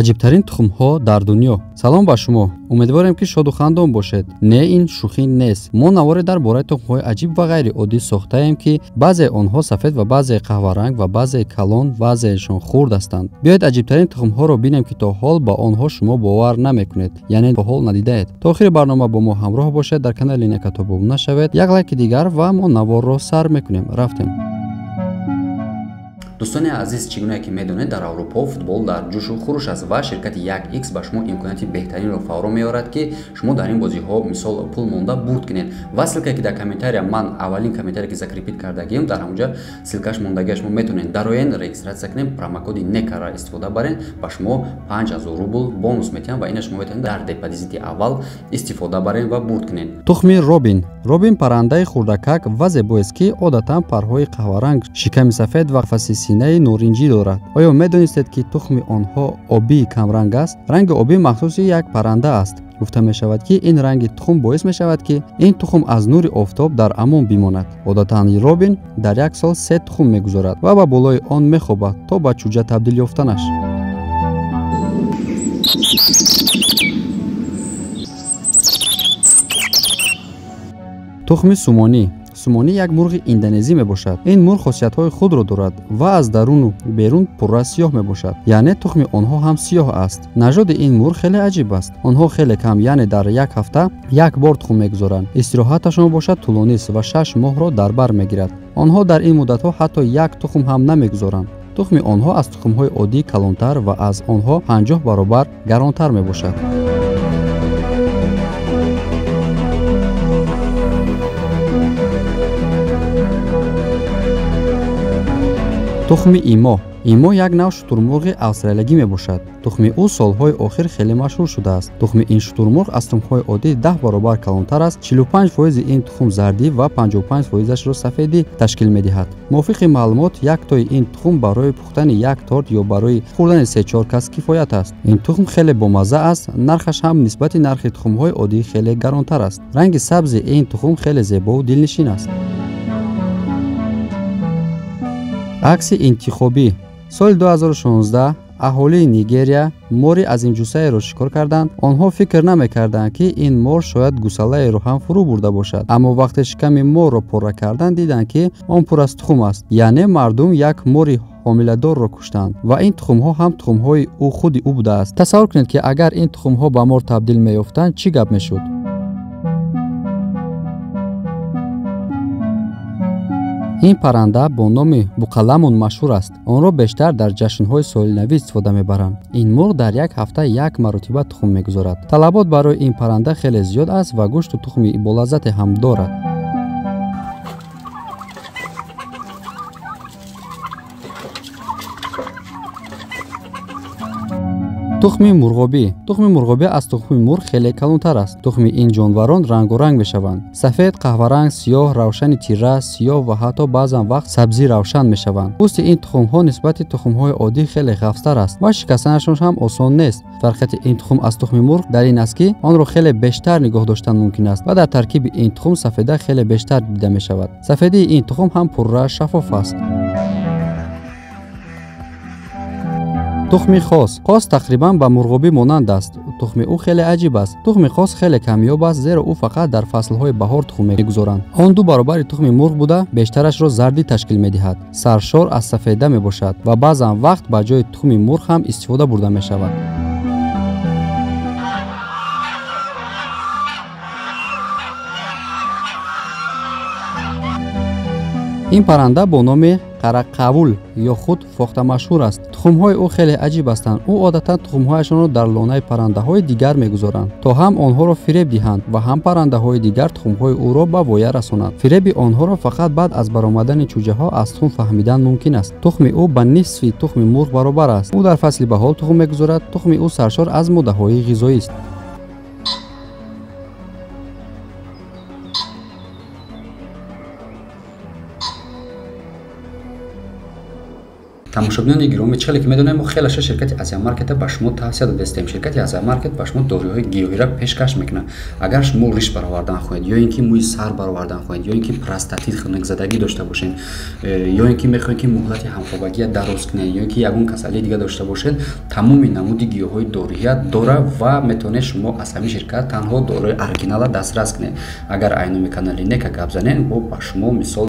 Аҷибтарин тухмҳо дар дунё. Салом ба шумо. Умедворем, ки шоду хандон бошед. Не, ин шӯхӣ нест. Мо наворе дар бораи тухмҳои аҷиб ва ғайриоддӣ сохтаем, ки баъзеи онҳо сафед ва баъзеи қаҳваранг ва баъзеи калон, баъзеашон хурд ҳастанд. Биёед аҷибтарин тухмҳоро бинем, ки то ҳол ба онҳо шумо бовар намекунед, яъне то ҳол надидаед. То охири барнома бо мо ҳамроҳ бошед, дар канали Некатоб обуна шавед, як лайки дигар ва мо наворро сар мекунем. Рафтем. Дӯстони азиз, чӣ гуна ки медонед, дар Аврупо футбол дар ҷӯшу хуруш аст ва ширкати 1x ба шумо имконияти беҳтаринро фаро меорад, ки шумо дар ин бозиҳо мисол пул монда бурд кунед. Ва ссылка, ки дар комментария ман аввалин комментария, ки закрепить кардагием, дар ҳамонҷа ссылка ш мондагия, шумо метавонед дароен, регистрация кунед, промокоди некара истифода барен, ба шумо 5000 рубл бонус метиҳам ва ина шумо метавонед дар депозити аввал истифода барен ва бурд кунед. Тухми робин. Робин паррандаи хурдакак ва зебоест, ки одатан парҳои қаҳваранг, шиками сафед ва қафаси синаи норинҷӣ дорад. Оё медонистед, ки тухми онҳо обии камранг аст? Ранги обӣ махсуси як парранда аст. Гуфта мешавад, ки ин ранги тухм боис мешавад, ки ин тухм аз нури офтоб дар амон бимонад. Одатан робин дар як сол 3 тухм мегузорад ва ба болои он мехобад то ба чӯҷа табдил ёфтанаш. Тухми сумонӣ. Сумонӣ як мурғи индонезӣ мебошад. Ин мурғ хосиятҳои худро дорад ва аз даруну берун пурра сиёҳ мебошад, яъне тухми онҳо ҳам сиёҳ аст. Нажоди ин мурғ хеле аҷиб аст. Онҳо хеле кам, яъне дар як ҳафта як бор тухм мегузоранд. Истироҳаташон бошад тӯлонист ва 6 моҳро дар бар мегирад. Онҳо дар ин муддатҳо ҳатто як тухм ҳам намегузоранд. Тухми онҳо аз тухмҳои оддӣ калонтар ва аз онҳо 50 баробар гаронтар мебошад. Тухми имо. Имо як нав шутурмурғи австралиягӣ мебошад. Тухми ӯ солҳои охир хеле машҳур шудааст. Тухми ин шутурмурғ аз тухмҳои оддӣ 10 баробар калонтар аст. 45% ин тухм зардӣ ва 55%-ашро сафедӣ ташкил медиҳад. Мувофиқи маълумот, як тои ин тухм барои пухтани як торт ё барои хӯрдани 3-4 кас кифоят аст. Ин тухм хеле бомазза аст, нархаш ҳам нисбати нархи тухмҳои оддӣ хеле гаронтар аст. Ранги сабзи ин тухм хеле зебову дилнишин аст. Акси интихобӣ. Соли 2016 аҳолии Нигерия мори азимҷуссаеро шикор карданд. Онҳо фикр намекарданд, ки ин мор шояд гусалаеро ҳам фурӯ бурда бошад. Аммо вақте шиками морро пора карданд, диданд, ки он пур аз тухм аст. Яъне мардум як мори ҳомиладорро куштанд ва ин тухмҳо ҳам тухмҳои ӯ худи ӯ будааст. Тасаввур кунед, ки агар ин тухмҳо ба мор табдил меёфтанд, чӣ гап мешуд? Ин парранда бо номи буқаламун машҳур аст. Онро бештар дар ҷашнҳои солинавӣ истифода мебаранд. Ин мурғ дар як ҳафта як маротиба тухм мегузорад. Талабот барои ин парранда хеле зиёд аст ва гӯшту тухми болаззате ҳам дорад. Тухми мурғобӣ. Тухми мурғобӣ аз тухми мурғ хеле калонтар аст. Тухми ин ҷонварон рангоранг мешаванд. Сафед, қаҳваранг, сиёҳ, равшани тира, сиёҳ ва ҳатто баъзан вақт сабзӣ равшан мешаванд. Пӯсти ин тухмҳо нисбати тухмҳои оддӣ хеле ғафзтар аст ва шикастанашон ҳам осон нест. Фарқияти ин тухм аз тухми мурғ дар ин аст, ки онро хеле бештар нигоҳ доштан мумкин аст ва дар таркиби ин тухм сафеда хеле бештар дида мешавад. Сафедии ин тухм ҳам пурра шаффоф аст. Тухми хос. Хос тақрибан ба мурғобӣ монанд аст. Тухми ӯ хеле аҷиб аст. Тухми хос хеле камёб аст, зеро ӯ фақат дар фаслҳои баҳор тухм мегузоранд. Он 2 баробари тухми мурғ буда, бештарашро зардӣ ташкил медиҳад. Саршор аз сафеда мебошад ва баъзан вақт ба ҷои тухми мурғ ҳам истифода бурда мешавад. Ин парранда бо номи қараққавул ё худ фохта машҳур аст. Тухмҳои ӯ хеле аҷиб ҳастанд. Ӯ одатан тухмҳояшонро дар лонаи паррандаҳои дигар мегузоранд, то ҳам онҳоро фиреб диҳанд ва ҳам паррандаҳои дигар тухмҳои ӯро ба воя расонанд. Фиреби онҳоро фақат баъд аз баромадани чӯҷаҳо аз тухм фаҳмидан мумкин аст. Тухми ӯ ба нисфи тухми мурғ баробар аст. Ӯ дар фасли баҳор тухм мегузорад. Тухми ӯ саршор аз моддаҳои ғизоист. Тамошобинони гиромӣ, чӣ хеле ки медонем, мо хелаша ширкати Азия Маркета ба шумо тавсия додастем. Ширкати Азия Маркет ба шумо доруҳои гиёҳиро пешкаш мекунад. Агар шумо риш баровардан хоҳед, ё ин ки мӯи сар баровардан хоҳед, ё ин ки простатит, хунукзадагӣ дошта бошед, ё ин ки мехоҳед, ки муҳлати ҳамхобагия дароз кунед, ё ин ки ягон касалии дига дошта бошед, тамоми намуди гиёҳҳои доруия дора ва метавонед шумо аз ҳамин ширкат танҳо доруи оригинала дастрас кунед. Агар айноми канали Нека гап занед, бо ба шумо мисол